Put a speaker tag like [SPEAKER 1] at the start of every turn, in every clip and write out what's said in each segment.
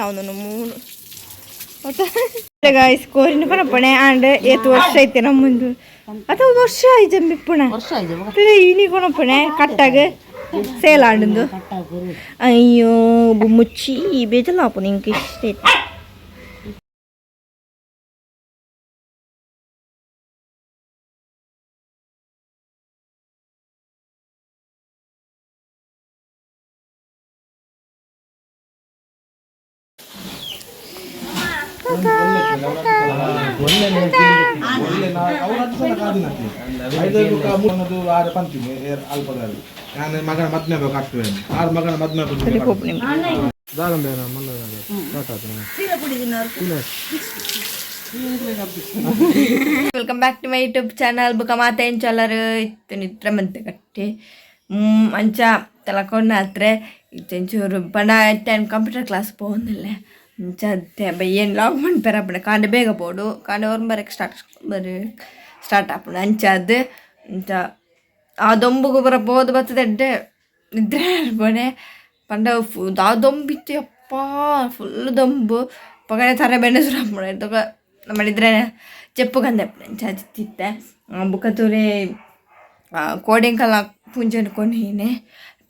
[SPEAKER 1] ಅವನು ಗಾಯ್ಸ್ ಕೋರಿನ ಪನಪಣೆ ಆಂಡ್ ಏತ್ ವರ್ಷ ಐತೆ ನಮ್ಮೊಂದು ಅಥವಾ ವರ್ಷ ಆಯ್ತು ಮಿಪ್ಪುಣ ಇನಿ ಕೊನಪಣೆ ಕಟ್ಟಾಗ ಸೇಲ್ ಆಂಡು. ಅಯ್ಯೋ ಮುಚ್ಚಿ ಬೇಜಾರಾಪು ನಿಂಗೆ ಇಷ್ಟ ಐತೆ.
[SPEAKER 2] ಮಗನ ಮದ್ಮೆ ಬೇಕು ಕಟ್ಟುವೆ ಆರು ಮಗನ ಮದ್ಮೆ.
[SPEAKER 1] Welcome back to my YouTube channel. ಬುಕ್ಕ ಮಾತೇನು ಚಲರು ಇತ್ತು ನಿದ್ರೆ ಮಂತೆ ಕಟ್ಟಿ ಅಂಚ ತಲಕೊಂಡಾತ್ರೆ ಇತ್ತೆಂಚೂರು ಪಂಡ time computer class ಪೋವೊಂದಿಲ್ಲೆ. ಅಂಚ ಅತ್ತೆ ಬಯ್ಯನ್ ಲಾಗ್ ಮನ್ಪೆರ ಆಪುಂಡು. ಕಾಂಡೆ ಬೇಗ ಪೋಡು, ಕಾಂಡೆ ಒರ್ಂಬರೆಗ್ ಸ್ಟಾರ್ಟ್ ಬರಿ ಸ್ಟಾರ್ಟ್ ಆಪುಂಡು. ಅಂಚಾದ್ ಅಂಚ ಆ ದೊಂಬುಗು ಪೂರ ಪೋದು ಬತ್ತುದು ಎಡ್ಡೆ ನಿದ್ರೆ ಆಪುಂಡೆ. ಪಂಡ ಆ ದೊಂಬಿತ್ತು ಯಪ್ಪಾ, ಫುಲ್ ದೊಂಬು ಪಗನೆ ತರೆ ಬೆನ್ನೆ ಶುರು ಆಪುಂಡು. ಬೊಕ ನಮ್ಮ ನಿದ್ರೆ ಚೆಪ್ಪು ಕಂದೆಪ್ಪುಂಡು. ಅಂಚ ಇತ್ತೆ ಬೊಕ ತೂಲೆ ಕೋಡೆಂಕಲ ಪೂಂಜೆನ್ ಕೊನೊಯಿನೆ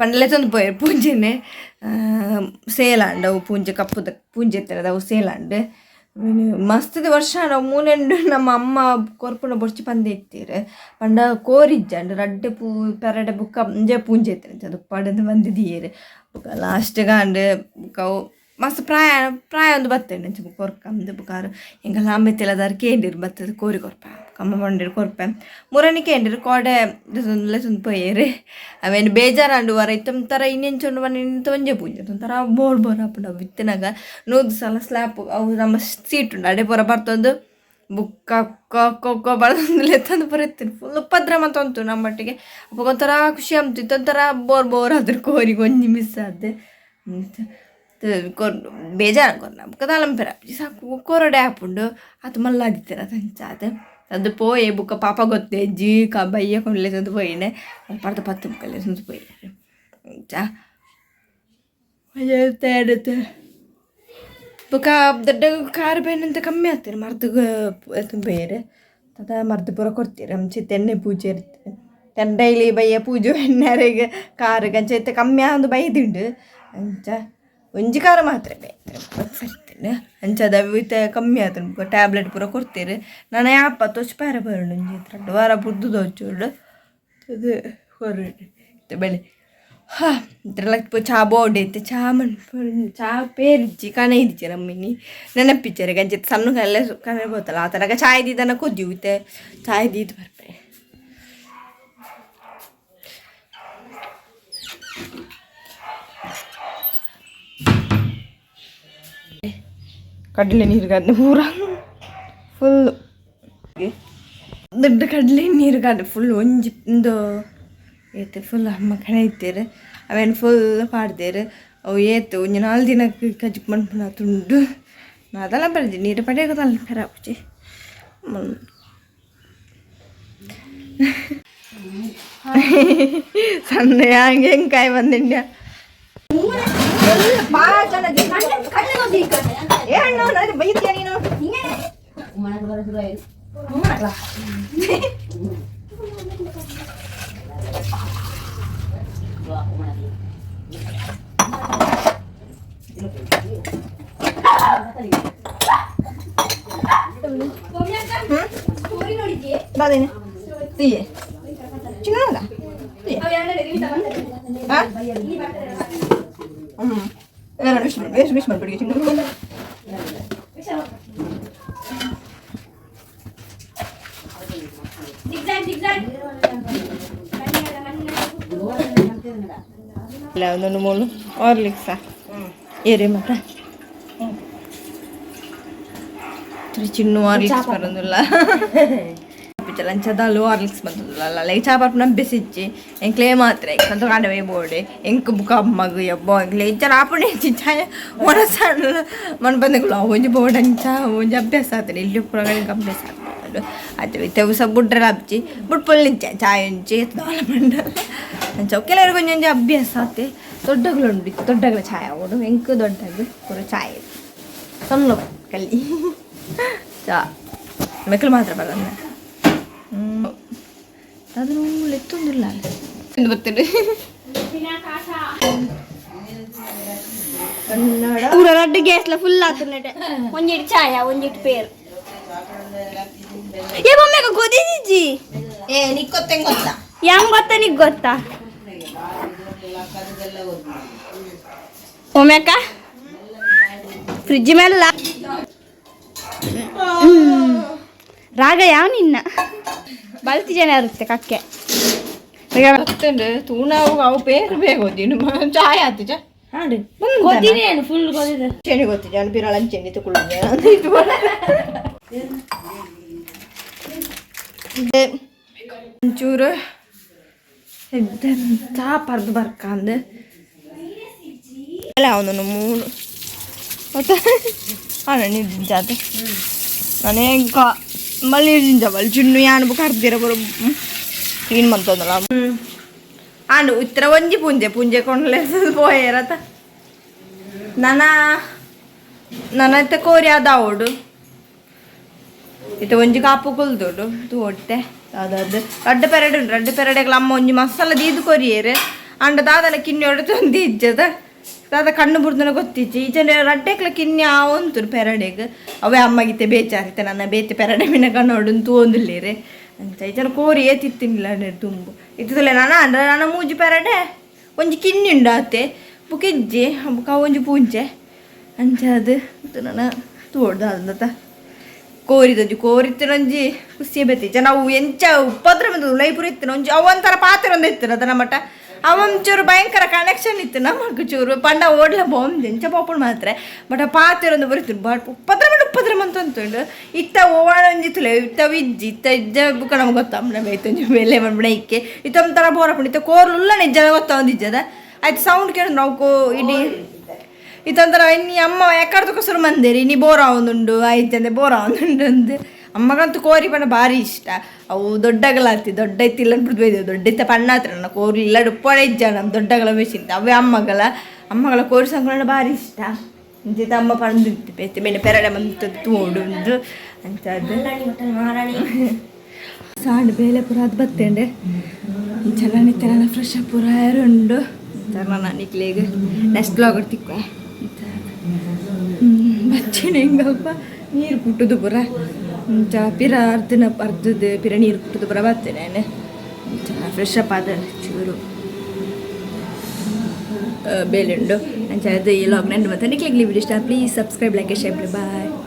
[SPEAKER 1] ಪಂಡ ಲೆತ್ತೊಂದು ಪೋಯೆರ್ ಪೂಂಜೆನ್. ಸೇಲ್ ಆಂಡ್ ಅವು ಪೂಂಜೆ, ಕಪ್ಪುದ ಪೂಂಜೆ ಇತ್ತದ ಅವು ಸೇಲ್ ಆಂಡ್. ಮಸ್ತ್ ವರ್ಷ ಆಂಡ್ ಅವು. ಮೂನೆಂಡು ನಮ್ಮ ಅಮ್ಮ ಕೊರ್ಪುನ ಬೊರ್ಚಿ ಪಂದ್ ಇತ್ತೆರ್. ಪಂಡ ಕೋರಿಜ್ಜಂಡ್ ರಡ್ಡ್ ಪೂ ಪೆರಡೆ ಬುಕ್ಕ ಒಂಜೆ ಪೂಂಜೆ ಇತ್ತಿನಂಚ ಅದು ಪಡೆದು ಬಂದು ದೀಯೆರ್. ಬೊಕ ಲಾಸ್ಟ್ ಆಂಡ್. ಬೊಕ ಅವು ಮಸ್ತ್ ಪ್ರಾಯ ಪ್ರಾಯ ಒಂದು ಬತ್ತ್ಂಡ್ ಅಂಚ ಬೊಕ ಕೊರ್ಕಂದ್. ಬೊಕ ಆರ್ ಎಂಕಲ್ನ ಅಮ್ಮೆತ್ತೆಲದಾರ್ ಕೇಂಡೆರ್, ಬತ್ತುದು ಕೋರಿ ಕೊರ್ಪೆ. ಅಮ್ಮ ಪಂಡೆರ್ ಕೊರ್ಪೆ. ಮುರನಿ ಕೇಂಡೆರ್, ಕೋಡೆ ಲೆತ್ತೊಂದು ಪೋಯೆರ್. ಅವೇನು ಬೇಜಾರಾಂಡ್ ವರ ಇತ್ತೆ ಒಂಥರ ಇನ್ನೆಂಚ ಉಂಡು ಪಂಡ ಇಂತ ಒಂಜೆ ಪೂಂಜೆ ಒಂಥರ ಬೋರ್ ಬೋರ್ ಆಪುಂಡು. ಅವು ಇತ್ತಿನಾಗ ನೂದು ಸಲ ಸ್ಲ್ಯಾಪ್ ಅವು ನಮ್ಮ ಸೀಟ್ ಉಂಡು ಅಡೆ ಪೂರ ಬರ್ತೊಂದು ಬುಕ್ಕ ಕೊಕ್ಕೊ ಬರ್ತೊಂದು ಲೆತ್ತೊಂದು ಪೂರ ಇತ್ತಿನ ಫುಲ್ ಉಪದ್ರ ಮಂತೊಂತು ನಮ್ಮೊಟ್ಟಿಗೆ. ಅಪಗ ಒಂಥರ ಖುಷಿ ಆಂತಿತ್ತು, ಒಂಥರ ಬೋರ್ ಬೋರ್ ಆದ್ರು ಕೋರಿಗೆ ಒಂಜಿ ಮಿಸ್ ಆದ್ ಕೊರ್ ಬೇಜಾರು ಕೊರ್ನ. ಬೊಕ ದಾಲ ಮನ್ಪೆರೆ ಆಪುಜಿ, ಸಾಕು ಕೊರೊಡೆ ಆಪುಂಡು. ಆತ್ ಮಲ್ಲ ಆದಿತ್ತೆರ್ ಅಂಚಾದ್ ಅದು ಪೋಯೆ. ಬೊಕ ಪಾಪ ಗೊತ್ತೆ ಜೀಕ ಬಯ್ಯ ಕೊಂಡು ಲೆತ್ತೊಂದು ಪೋಯಿನೆ ಅಲ್ಪರ್ದ್ ಪತ್ತ್ ಬೊಕ ಲೆತ್ತೊಂದು ಪೋಯೆರ್. ಅಂಚ ಬೊಕ ದೊಡ್ಡ ಕಾರ್ ಬೇನೆ ಕಮ್ಮಿ ಆಗ್ತದೆ. ಮರ್ದ್ಗ್ ಪೋಯೆರ್ ತದ ಮರ್ದ್ ಪೂರ ಕೊರ್ತೆರ್. ಅಂಚ ಎಣ್ಣೆ ಪೂಜೆ ಇರುತ್ತೆ ಡೈಲಿ ಬಯ್ಯ ಪೂಜೆ ಎಣ್ಣೆರೆಗ್ ಕಾರುಗ್. ಅಂಚ ಇತ್ತೆ ಕಮ್ಮಿ ಆವೊಂದು ಬೈದುಂಡು. ಅಂಚ ಒಂಜಿ ಕಾರ ಮಾತ್ರ ಬೇತೆ ಸರಿತೇನೆ. ಅಂಚದ ಇತ್ತೆ ಕಮ್ಮಿ ಆತುಂಡು. ಬೊಕ ಟ್ಯಾಬ್ಲೆಟ್ ಪೂರ ಕೊರ್ತೆರ್. ನನ ಯಾಪ ತೋಜ್ಪಾಯೆರೆ ಬರುಂಡು. ಒಂಜಿ ರಡ್ಡ್ ವಾರ ಬುಡ್ದು ತೋಜೊಡು. ಅದು ಕೊರೊಡು ಇತ್ತೆ ಬೆಳೆ. ಹಾ ಇತ್ರೆಲ್ಲ ಚಾ ಬೋರ್ಡ್ ಇತ್ತೆ ಚಾ ಮನ್ಪು ಚಾ ಪೇರಿಜ್ಜಿ ಕಣ ಇಜ್ಜಿ ನಮ್ಮಿನಿ ನೆನಪಿಜ್ಜೆರ್ ಗಂಜಿ ಸಣ್ಣ ಕಲ್ಲೆ ಕನೆ ಬೋತಲ್ಲ ಆತನಗ ಚಾಯ್ ದೀದನ ಕೊದ್ಯು ಇತ್ತೆ ಚಾಯ್ ದೀದ್ ಬರ್ಪೆ. ಕಡಲೆ ನೀರು ಗದ್ದೆ ಪೂರ ಫುಲ್ ದೊಡ್ಡ ಕಡಲೆ ನೀರು ಗದ್ದೆ ಫುಲ್ ಒಂಜಿ ಇಂದು ಏತ್ ಫುಲ್ ಅಮ್ಮ ಕಣೆ ಇತ್ತೆರ್ ಅವೇನು ಫುಲ್ ಪಾಡ್ದೆರ್. ಅವು ಏತ್ ಒಂಜಿ ನಾಲ್ ದಿನಕ್ಕೆ ಕಜಿಪು ಮನ್ಪುನ ತುಂಡು ಅದೆಲ್ಲ ಬರ್ಜಿ ನೀರು ಪಡೆಯಕ ಖರಾಬುಜಿ. ಸಣ್ಣ ಹೆಂಗ್ ಬಂದಿಂಡ್ಯ ಏ ಅಣ್ಣ ನನಗೆ ಬೈತೀಯ ನೀನು? ಬಾದೇನೆ ತೀಯೆ ಚಿನ್ನದ ಹ್ಞೂ ವಿಶ್ ಮಾಡಿ ವಿಶ್ ಮಾಡ್ಬಿಡಿ ಚಿನ್ನ. ಇಲ್ಲ ಒಂದೊಂದು ಮೂಲು ಹಾರ್ಲಿಕ್ಸಾ ಏರಿ ಮತ್ತೆ ಚಿನ್ನು ಹಾರ್ಲಿಕ್ಸ್ ಬರೋದಿಲ್ಲ ಅಂಚದಾಲು ಹಾರ್ಲಿಕ್ಸ್ ಬಂತದಲ್ಲ ಲೈಕ್ ಚಾ ಪರ್ಪುನ ಬೆಸಿಚ್ಚಿ ಎಂಕ್ಲೇ ಮಾತ್ರ ಎಂಕಂತ ಕಾಂಡವೇ ಬೋಡೆ ಎಂಕ್ ಬುಕ್ಕ ಅಮ್ಮಗ್ ಯಬ್ಬೋ ಎಂಕ್ಲೆ ಇಂಚ ಆಪುಂಡು ಚಾಯ ಒಣಸಾಂಡ ಮನ್ ಬಂದಗಳು ಒಂಜಿ ಬೋರ್ಡ್ ಅಂಚ ಒಂಜಿ ಅಭ್ಯಾಸ ಆತದೆ. ಇಲ್ಲಿ ಪೂರ ಎಂಕ್ ಅಭ್ಯಾಸ ಆತದೆ. ಆಯ್ತು ಇತ್ತೆ ಸಹ ಬುಡ್ರೆ ಆಪ್ಜಿ ಬುಡ್ಪೊಲ್ ನಿಂಚ ಚಾಯ್ ಒಂಜಿ ದಾಲ ಪಂಡ ಅಂಚ ಕೆಲವರಿಗೆ ಒಂಜೊಂಜಿ ಅಭ್ಯಾಸ ಆತೆ. ದೊಡ್ಡಗಳು ಉಂಡು, ದೊಡ್ಡಗಳ ಛಾಯೆ ಅವಡು ಎಂಕ್ ದೊಡ್ಡಗ್ ಪೂರ ಛಾಯೆ ಸಣ್ಣ ಕಲ್ಲಿ ಚಾ ಮೆಕ್ಕಲು ಮಾತ್ರ ಬರಲ್ಲ. ಅದನ್ನು ಎತ್ತೊಂದಿಲ್ಲ ಬರ್ತೇನೆ. ಕನ್ನಡ
[SPEAKER 3] ಪೂರ ರಡ್ಡ್ ಗ್ಯಾಸ್ಲ ಫುಲ್ ಆತುಂಡಟೆ. ಒಂಜಿಟ್ ಚಾಯ, ಒಂಜಿಟ್ ಪೇರ್. ಏ ಬೊಮ್ಮೆಗ ಗೊದಿಜಿಜಿ.
[SPEAKER 1] ಏ, ನಿಕ್ಕೊತ್ತೆಂಗ್ ಗೊತ್ತಾ?
[SPEAKER 3] ಯಾಂಗ್ ಗೊತ್ತಾ? ನಿಗ್ ಗೊತ್ತಾ ಒಮ್ಮೆಕ್ಕ? ಫ್ರಿಜ್ ಮೇಲೆ ರಾಗ ಯಾವ ನಿನ್ನ ಬಲ್ತಿ ಜನ ಇರುತ್ತೆ ಕಕ್ಕೆ.
[SPEAKER 1] ಗೊತ್ತುಂಡು ತೂಣ ಅವು ಅವು ಪೇರು ಬೇಗ ಓದಿನು ಚಾಯ್ ಆತು ಚಾ.
[SPEAKER 3] ಗೊತ್ತಿದೆ, ಫುಲ್ ಗೊತ್ತಿದೆ.
[SPEAKER 1] ಚೆಂಡಿ ಗೊತ್ತಿದೆ ನಾನು ಬಿರಳ ಚೆಂಡಿ ತಗೊಳ್ಳುದು. ಒಂಚೂರು ಚಾ ಪರ್ದು ಬರ್ಕಂದು ಅಲ್ಲ ಅವನು ಮೂಡು ಮತ್ತೆ ಅಣ್ಣ ನೀರು ಜಾತೆ ನಾನೇ ಮಲ್ಲಿ ಜಿಂಜ ಬಲ್ ಚಿನ್ನು ಯಾನ್ ಬುಕ್ ಅರ್ದಿರ ಬರೋ ಕ್ಲೀನ್ ಮಂತಂದಲ್ಲ ಆಂಡ್ ಉತ್ತರ ಒಂಜಿ ಪುಂಜೆ ಪುಂಜೆ ಕೊಂಡ್ಲೆ ಪೋಯೇರತ. ನನ ನನ್ನ ಇತ್ತೆ ಕೋರಿ ಅದಾವೋಡು, ಇತ್ತೆ ಒಂಜಿ ಕಾಪು ಕುಲ್ದೋಡು ತೂವೊಟ್ಟೆ ಅದಾದ ರಡ್ಡ್ ಪೆರಡೆ ಉಂಡು. ರಡ್ಡ್ ಪೆರಡೆಗ್ಲ ಅಮ್ಮ ಒಂಜಿ ಮಸಾಲ ದೀದು ಕೊರಿಯೇರು. ಅಂಡ ದಾದನ ಕಿನ್ನಿ ಒಡ್ದು ಇಜ್ಜದ ದಾದ ಕಣ್ಣು ಬುಡ್ದನ ಗೊತ್ತಿಜ್ಜಿ. ಈಚೆನೆ ರಡ್ಡೆಕ್ಲ ಕಿನ್ನಿ ಆವೊಂತು ಪೆರಡೆಗ್. ಅವೇ ಅಮ್ಮಗಿತ್ತೆ ಬೇಜಾರಿತ್ತೆ, ನನ್ನ ಬೇತೆ ಪೆರಡೆ ಮಿನ ಕಣ್ಣೋಡು ತೂವೊಂದುಲ್ಲೇರೆ ಅಂಚ. ಈಚೆನ ಕೋರಿ ಏತಿತ್ತಿನಿಲ್ಲ ತುಂಬು ಇತ್ತದಲ್ಲ. ನನ ಅಂದ್ರೆ ನನ್ನ ಮೂಜಿ ಪೆರಡೆ ಒಂಜಿ ಕಿನ್ನಿ ಉಂಡು ಆತೆ, ಬುಕ್ ಇಜ್ಜಿ, ಬುಕ್ಕ ಒಂಜಿ ಪೂಂಜೆ. ಅಂಚ ಅದು ನನ್ನ ತೋಡ್ದು ಅದಂತ ಕೋರಿದೊಂಜಿ ಕೋರಿತ್ತಿನೊಂಜಿ ಖುಷಿ ಬೇತಿ ಜನ. ಅವು ಎಂಚ ಉಪದ್ರ ಬಂದು ಉಲೈಪುರ ಇತ್ತಿನ ಒಂಜಿ ಅವು ಒಂಥರ ಪಾತ್ರ ಒಂದು ಇತ್ತಿನ ಅದ ನಮ್ಮಟ. ಅವಂಚೂರು ಭಯಂಕರ ಕನೆಕ್ಷನ್ ಇತ್ತು ನಮಗ್ ಚೂರು. ಪಂಡ ಓಡ್ಲ ಬಾಂಬ್ ಎಂಚ ಪಾಪುಂಡು ಮಾತ್ರ, ಬಟ್ ಆ ಪಾತ್ರ ಒಂದು ಬರುತ್ತಿತ್ತು. ಬಟ್ ಉಪದ್ರ ಮಂಡ ಉಪದ್ರ ಮಂತ ಉಂಟು. ಇತ್ತ ಓವಾಣ ಒಂಜಿ ತುಲೆ ಇತ್ತ ಇಜ್ಜಿ ಇತ್ತ ಇಜ್ಜ ಬುಕ್ಕ ನಮ್ಗೆ ಗೊತ್ತಾಂಬ ಬೇತೊಂಜಿ ಬೆಲೆ ಬಂದ್ಬಿಡ ಇಕ್ಕೆ ಇತ್ತ ಒಂಥರ ಬೋರಪುಂಡು. ಇತ್ತ ಕೋರ್ಲುಲ್ಲ ನಿಜ ಗೊತ್ತಾವಂದಿಜ್ಜದ ಆಯ್ತು. ಸೌಂಡ್ ಕೇಳಿ ನಾವು ಕೋ ಇಡೀ ಇತ್ತಂತರ ಇನ್ನಿ ಅಮ್ಮ ಎಕ್ಕಡ್ದಕ್ಕ ಶುರು ಮಂದೇರಿ ನೀ ಬೋರ ಒಂದುಂಡು ಆಯ್ತಂದೆ ಬೋರ ಒಂದುಂಡು ಅಂದೆ. ಅಮ್ಮಗಂತೂ ಕೋರಿ ಪಂಡ ಭಾರಿ ಇಷ್ಟ. ಅವು ದೊಡ್ಡಗಲ ಆತಿ ದೊಡ್ಡ ಇತ್ತಿಲ್ಲ ಬಿಡ್ದು ಬೈದೆವು. ದೊಡ್ಡ ಇತ್ತ ಪಣ್ಣ ಹತ್ರ ನನ್ನ ಕೋರಿ ಇಲ್ಲ ಉಪ್ಪಡೆ ಇಜ್ಜ ನಮ್ಮ ದೊಡ್ಡಗಲ ಮೆಷಿನ್. ಅವೇ ಅಮ್ಮಗಳ ಅಮ್ಮಗಳ ಕೋರಿ ಸಂಕಲನ ಭಾರಿ ಇಷ್ಟ. ಇಂಚಿತ ಅಮ್ಮ ಪಂಡು ಬೇತೆ ಬೇನೆ ಪೆರಡೆ ಮಂತದ್ದು ತೋಡು ಉಂದು ಅಂಚದ್ದು ಸಾಂಡ್ ಬೇಲೆ ಪೂರ ಅದು ಬತ್ತೇಂಡೆ. ಚೆನ್ನ ನಿತ್ಯ ಫ್ರೆಶ್ ಅಪ್ ಪೂರ ಉಂಡು. ನಾನು ನಿಕ್ಲೇಗ ನೆಕ್ಸ್ಟ್ ಬ್ಲಾಗ್ ತಿಕ್ಕು ಬಚ್ಚಿನ ಹೆಂಗಲ್ಪ ನೀರು ಕುಟ್ಟುದು ಪೂರ ಅಂಚ ಪಿರ ಅರ್ಧನ ಅರ್ಧದ ಪಿರ ನೀರು ಕುಟ್ಟುದು ಪೂರ ಬರ್ತೇನೆ ನಾನು. ಫ್ರೆಶ್ ಅಪ್ ಆದ ಚೂರು ಬೇಲೆ ಉಂಡು. ಅಂಚ ಅದು ಈ ವ್ಲಾಗ್ ನಂದು ಮತ್ತೆ ನಿಕ್ಲೆಗ್ ವಿಡಿಯೋ ಇಷ್ಟ, please subscribe, like, share. Bye.